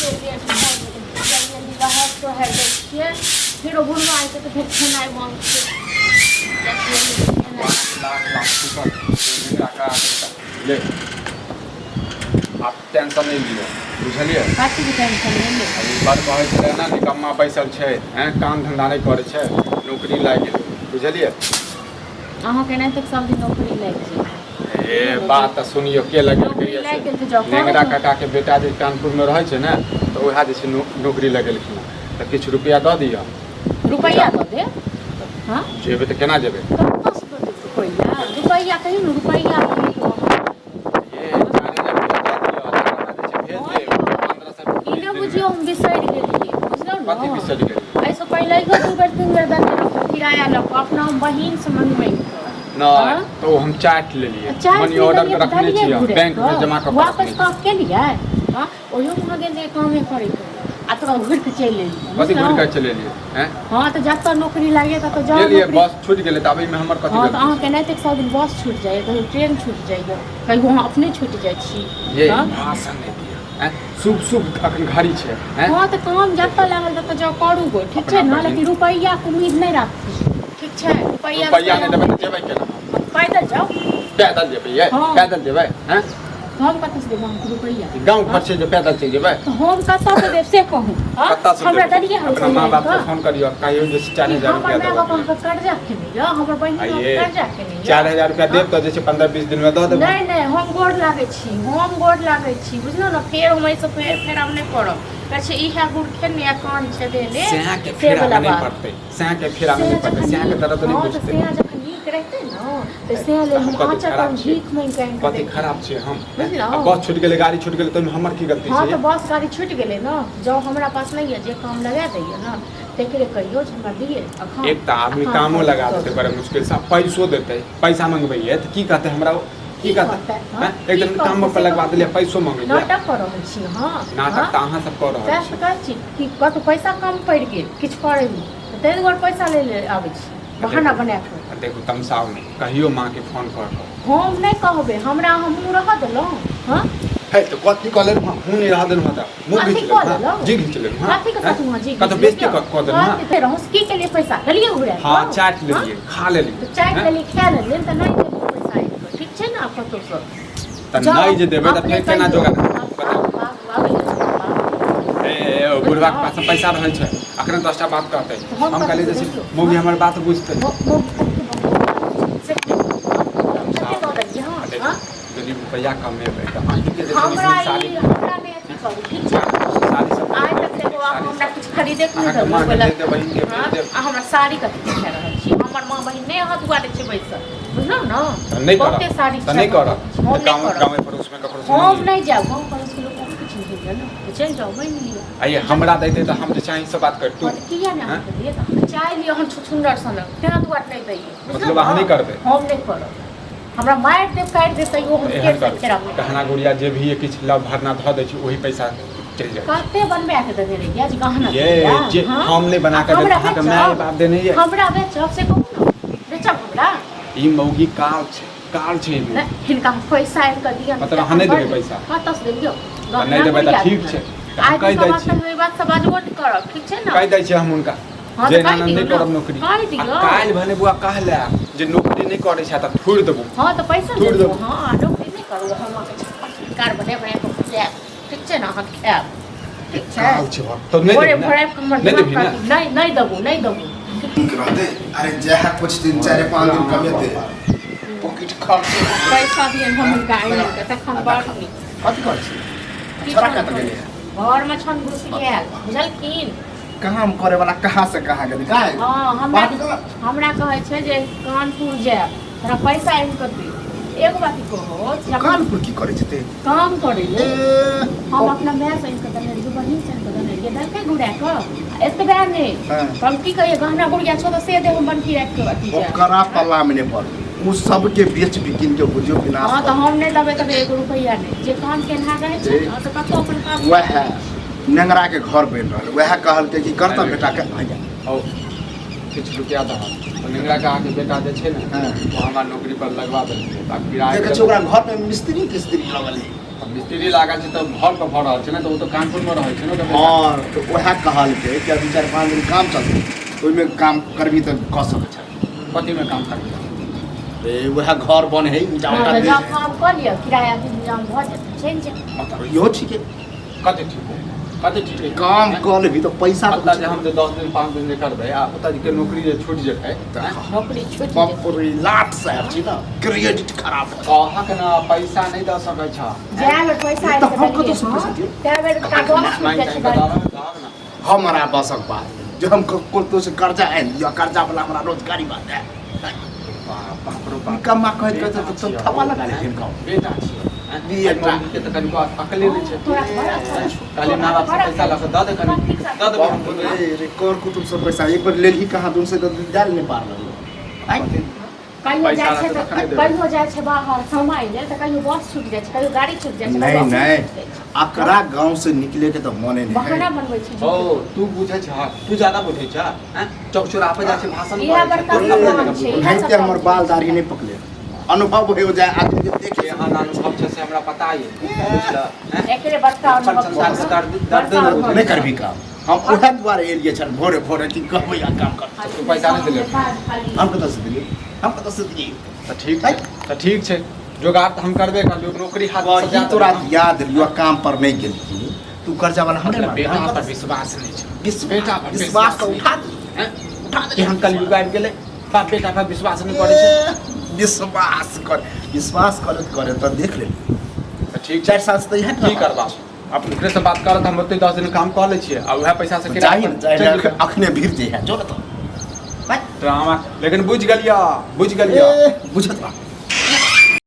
कते लेट भऽ गेलै। जल्दी जल्दी बाहर सोहर दै छियै, फेर ओ बुढ़वा एतै तऽ फेर खेनाइ माँगतै। जाइ छियै खेनाइ। 5 लाख लाख टिकट नेंगरा का ले, आब टेंशन नहि लिअ, बुझलियै? कथीके टेंशन नहि लेबै? अभी बड़ कहै छलै ने, निकम्मा बैसल छै, हैं, काम धंधा नहि करै छै, नौकरी लागि गेलै, बुझलियै? अहाँके एनाहिते सब दिन नौकरी लागि जायत। ए बात तऽ सुनियौ, के लगेलकै? नौकरी लागि गेल तऽ जाउ करू। नेंगरा काका के बेटा जे कानपुरमे रहै छै ने, तऽ उएह जे छै नौकरी लगेलखिन हँ, तऽ किछु रुपैआ दऽ दिअ। रुपैआ दऽ देब? हँ। जेबै तऽ केना जेबै? कतऽसँ दऽ देब रुपैआ? रुपैआ कहियौ ने, रुपैआ कहियौ अहाँ। ये 4000 रुपैआ दऽ दिअ, तकर बाद जे छै भेज देब 15 से ई 20 नहि दिनमे। बुझियौ हम बिसरि गेलियै, बुझलहुँ कथी ने? बिसरि गेलियै? एहिसँ पहिले दू बेर तीन बेर देने रहौं किराया लऽ कऽ अपना बहिनसँ मंगबै कऽ। नहि। हँ? तऽ ओ हम चाटि लेलियै। चाय मनी ऑर्डर के रखने छियै, हम बैंक मे जमा कऽ के वापस रखने कऽ केलियै? हँ, ओहियो मे गेल रहियै कामे करै के आ तोरा घुरि कऽ चलि एलियै। छी। कथी घुरि कऽ चलि एलियै? हैं? हँ, तऽ जतऽ नौकरी लागैए ततऽ जाउ। गेलियै नौकरी बस छूटि गेलै, तऽ आब एहिमे हमर कथी हँ, तऽ गलती अहाँके छै? एनाहिते सब दिन बस छूटि जाइए, कहियो ट्रेन छूटि जाइए, कहियो अहाँ अपने छूटि जाइ छी। ये हँ? भाषण नहि दिअ, हैं, शुभ शुभ अखन घड़ी छै, हैं? हँ, तऽ काम जतऽ लागल ततऽ जाउ, करू गो, ठीक छै अपना ने? बहिन- लेकिन रुपैआके उम्मीद नहि राखू, ठीक छै? रुपैआ रुपैआ नहि देबै तऽ जेबै केना? पैदल जाउ। पैदल जेबै ये? हँ। पैदल जेबै, हैं? हम कतऽसँ देब अहाँके रुपैआ? गाँव घर छै जे पैदल चलि जेबै? तऽ हम कतऽसँ देब से कहू, हँ? कतऽसँ हमरा देबै? देलियै हम अपना माँ बाप के रुपैआ? फोन करियौ, कहियौ जे 4000 हमर रुपैआ माय बाप देबऽ। अहाँके कर्जा खेने यऽ? हमर बहिन आइये कर्जा खेने यऽ? 4000 रुपैआ देब तऽ जे छै 15-20 दिनमे दऽ देबै। नहि नहि, हम गोर लागै छी, हम गोर लागै छी, बुझलहुँ ने? फेर हम एहिसँ फेर फेर आब नहि करब। कहै छै इएह गुड़ खेने आ कान छै देने सएह के से फेरामे वला नहि बात। पड़तै, सएह के फेरामे नहि से पड़तै, जखन सएह के दर्द नहि हँ, तऽ बुझतै। सएह जखन नीक रहितै ने तऽ सएह लेल हम कथी आँचर खराब पर छियै? भीख मांगि कऽ आनि कऽ कथी दैतियै। खराब छियै हम? बुझलहुँ? आ बस छूटि गेलै, गाड़ी छूटि गेलै, तऽ ओहिमे हमर की गलती हँ, छै? तऽ बस गाड़ी छूटि गेलै ने, जँ हमरा पास नहि यऽ, जे काम लगा दैए ने तकरे कहियौ जे हमरा दियै अखन। एक तऽ आदमी आ काम कामो कऽ लगा दऽ देतै देबै। बड़ा मुश्किलसँ, आ पैसो देतै, पैसा मंगबैये तऽ की कहतै हमरा ओ? की की कहतै? कहतै? हँ? हैं? एक की दिन काम कहतै पर से लगवा कहू देलियै, ने। पैसो मंगैये। नाटक कऽ रहल छी अहाँ? नाटक हँ? तऽ अहाँ सब कऽ रहल सएह छी। तऽ कहै छी कि कतहु पैसा कम पड़ि गेल किछु करैमे, तऽ ताहि दुआरे पैसा लै लए आबै छी बहाना बना कऽ। आ देखू, तमसाउ नहि, कहियो माँके फोन कऽ कऽ। हम नहि कहबै, हमरा अहाँ मुँह रहऽ देलहुँ? हँ? हे, तऽ कथी कऽ लेलहुँ हँ? मुँह नहि रहऽ देलहुँ हँ तऽ मुँह कथी घीच कऽ लेलहुँ हँ? लेलहुँ? जी घीच लेलहुँ हँ? कथी के साथ मुँह जी? कतऽ बेइज्जती कऽ कऽ देलहुँ हँ? फेर हम की केलियै? पैसा देलियै घुरा कऽ? हँ, चाटि लेलियै, खा लेलियै। तऽ चाटि हैं? लेलियै, खा लेलियै तऽ नहि देबै पैसा आनि कऽ, ठीक छै ने? कतहुसँ तऽ जाउ, नहि जे देबै तऽ अपने फेर केना कहियौ। जोगाड़ बताउ। बाबू ए ए, ओ बुढ़बाके पास पैसा रहै छै, अखने 10टा बात कहतै। हम हम कहलियै जे कथी छै बुझलियै? मौगी हमर बात बुझतै। यदि रुपैआ कमेबै तऽ अहीँके जे छै हमरा नीक साड़ी ई हमरा नहि अथी करू, ठीक छै? साड़ी सब आइ तक देखो अहाँ हमरा किछु खरीदे के नहि अहाँके देलहुँ माँके बोलक। भेज देब, बहिनके हँ, भेज देब। आ हमरा साड़ी कथी खा रहल छी? हमर माँ बहिन नहि अहाँ दुआरे छै बैसल, बुझलहुँ ने? तऽ नहि करब। बहुते साड़ी तऽ नहि छै। करब हम तऽ नहि गाँव करब। गाँवे पड़ोसमे ककरो से हम मांगि नहि जायब गाँव पड़ोस के लोक अहूँ किछु नहि होइए ने, तऽ चलि जाउ, मानि लिअ। आइए हमरा दैते तऽ हम जे छै अहीँसँ बात करितहुँ। हँ, तऽ किया नहि हँ? अहाँके दियै? तऽ अहाँके चाय लिअ, हम छुछुन्दर सनक तेँ दुआरे नहि दैयै, बुझलहुँ मतलब अहाँ ने? नहि करबै? हम नहि करब, हमरा मारि देब, काटि देब, तैयो हम एहन फेर से करू, फेर हम गहना गुड़िया जे भी किछु लव भरना धऽ दै छी, ओही पैसा चलि जाइ छै। कते बनबा के देने रहियै जे गहना ये गुड़िया? जे हँ? हम नहि बना कऽ हमरा देब, अहाँके बेचब? माय बाप देने ये। हमरा बेचब से कहू ने, बेचब हमरा? ई मौगी काल छै, काल छै ई मौगी। नहि, हिनका हम पैसा आनि कऽ दिअ। मतलब अहाँ नहि देबै पैसा? कतऽसँ देबियौ? तऽ नहि देबै तऽ ठीक छै, तऽ हम आइ कहि तऽ दै बात छियै। ई बात सब बाजबो नहि करब, ठीक छै ने? कहि दै छियै हम हुनका हँ, जे तऽ एना कहि नहि दियौ ने। करब नौकरी। कहि आ दियौ। काल्हि भने बुआ कहले जे नौकरी नहि करै छै तऽ थोड़ि देबो। हँ, तऽ पैसा थोड़ि देबो। देबो। हँ, नौकरी नहि करू, हम अहाँके छप्पर छटकार बना बना कऽ खुआएब, ठीक छै ने? अहाँ खायब, ठीक छै? काल छै बाप, तऽ नहि भोरे देबही ने? भोरे आबि कऽ हमर नहि दिमाग देबही ने? काटू। नहि, नहि देबो, नहि देबो। नीक रहतै। अरे जएह कुछ दिन 4-5 दिन कमेतै, पॉकेट खर्च। पैसा दियनि हम हुनका आनि कऽ तखन बड़ नीक। कथी करै छी? छोड़ा कतऽ गेलै? घरमे छन घुसि गेल, बुझलखिन? काम करे वाला कहाँ से कहाँ गेलै काहे? हँ, हमरा बात कहाँ? हमरा कहै छै जे कानपुर जायब, तोरा पैसा आनि कऽ दे। एगो बात कहो जे अपन कानपुर की करै छै ते? काम करै ले। ए, हम अपना माय से आनि कऽ देने रहियै, बहिन से आनि कऽ देने रहियै, देलकै घुरा कऽ, एतबे नहि। हम की कहियै, गहना गुड़िया छौ तऽ से दे, हम बनकी राखि कऽ अथी जायब। ओकरा पल्ला में नहि पड़ू, ओ सबके बेच बिकिन के बुझियौ विनाश। हँ, तऽ हम नहि देबै तब एगो रुपैआ नहि। जे काम केनहा रहै छै ने तऽ कतहु अपन काम। वएह नेंगरा के घर बनि रहल, वएह कहलकै कि करता बेटा के आ जा। औ किछु रुपया दहक तऽ नेंगरा के अहाँके बेटा जे छै ने, ओ हमरा नौकरी पर लगवा देलकै, तऽ आब किराया देखै छियै ओकरा घर में मिस्त्री तिस्त्री लगल है। तऽ मिस्त्री लागल छै तऽ घर पर भऽ रहल छै ने, तऽ ओ तऽ कानपुर मे रहै छै ने तऽ। हँ, तऽ उएह कहलकै कि अभी 4-5 दिन काम चलतै, ओहिमे काम करबी तऽ कऽ सकै छै। कथीमे काम करबै? ए, उएह घर बन है, ईंटा हँ, उटा तऽ दे। जँ काम कऽ लिअ, किरायाके इंतजाम भऽ जायत, चलि जायब। हँ, तऽ इहो ठीके। कते ठीक है, कते ठीक है। काम कऽ लेबही तऽ पैसा ओतऽ जे हम जे 10 दिन 5 दिन जे करबै आ ओतऽ के नौकरी जे छूटि जेतै। नौकरी छूटि जेतै। बाप रे, लाट साहब छी ने, क्रेडिट खराब भऽ जायत। अहाँके ने पैसा नहि दऽ सकै छ। जए बेर पैसा तऽ आबि हम कऽ कतऽसँ देलियै पैसा हँ, दियौ? तए बेर का बस छूटि मांगि जाइ छै तांगि कऽ गाड़ी। दहक दहक ने। हमरा बसक बात नहि। जे हम कतौ से कर्जा आनि लिअ, कर्जा वाला हमरा रोजगारी बात है। बाप रो बाप। कम्मा कहैत कहैत तऽ सब थप्पा लगा लेलखिन गाँव। बेटा छियै। बेटा। के तऽ कनिको अकले नहि छै। तोरा बड़ अच्छा छौ। कहलियै माय बाप से पैसा लऽ कऽ दऽ दे, कनि दऽ देबै हम। बाप रे रे, कर कुटुम सब पैसा एक बेर लेलही कहाँ दून से तऽ जायल नहि पार लगलो। कहियो पैसा जाइ छै रहतै तऽ तखने देबै। कहियो जाइ छै बाहर समय लेल तऽ कहियो बस छूटि जाइ छै, कहियो गाड़ी छूटि जाइ छै, नहीं कहियो अपने नहीं छूटि जाइ छै। अकरा गांव से निकले के तऽ मने नहीं बहाना है। बनबै छै। ओ तू बुझै छ, तू ज्यादा बुझै छ हैं? चौक चौराहा पर जाइ छै, भाषण इएह करै छै। बड़का तोर अपने भगवान जगह छै। बुझै। इएह एनाहिते सब हमर काम बाल छै। दाढ़ी नहीं पकले, अनुभव हो जाए आदमी के देखे। एहन अनुभव छै से हमरा पता ये, बुझल हैं? एकरे बड़का अपन अनुभव संसार छै। के दर्द दर्द बड़का नहि अनुभव बुझै। नहीं करबी काम, हम उएह दुआरे एलियै छल भोरे भोरे कि कहबै आ काम कर। तू पैसा नहि देले? खाली हम कतऽ से दिलियै? हम कतऽ से दिलियै? तऽ ठीक छै, तऽ ठीक छै, जोगाड़ तऽ हम करबे करलियो, नौकरी हाथ से वही जा। तोरा याद लियो, काम पर नहीं गेली तू, कर्जा वाला हमरे मतलब मारतै। बेटा हम पर कतऽ से- विश्वास नहि छै। विश्वास बेटा पर विश्वास तऽ नहि उठा दे। हैं? उठा दे। एहन कलयुग आबि गेलै, बाप बेटा पर विश्वास नहि करै छै। ए, विश्वास कर, विश्वास करैत करैत तऽ देख लेली। तऽ ठीक छै। 4 साल से तऽ इएह। की करबा? आब ओकरे से बात करत, हम ओते 10 दिन काम कऽ लै छियै आ उएह पैसा से किराया जाही पर ने जाही चलि ने, जेबै। अखने भीड़ जे है जो ने तऽ ड्रामा, लेकिन बुझि गेलियै, बुझि गेलियै। ए, बुझत बा।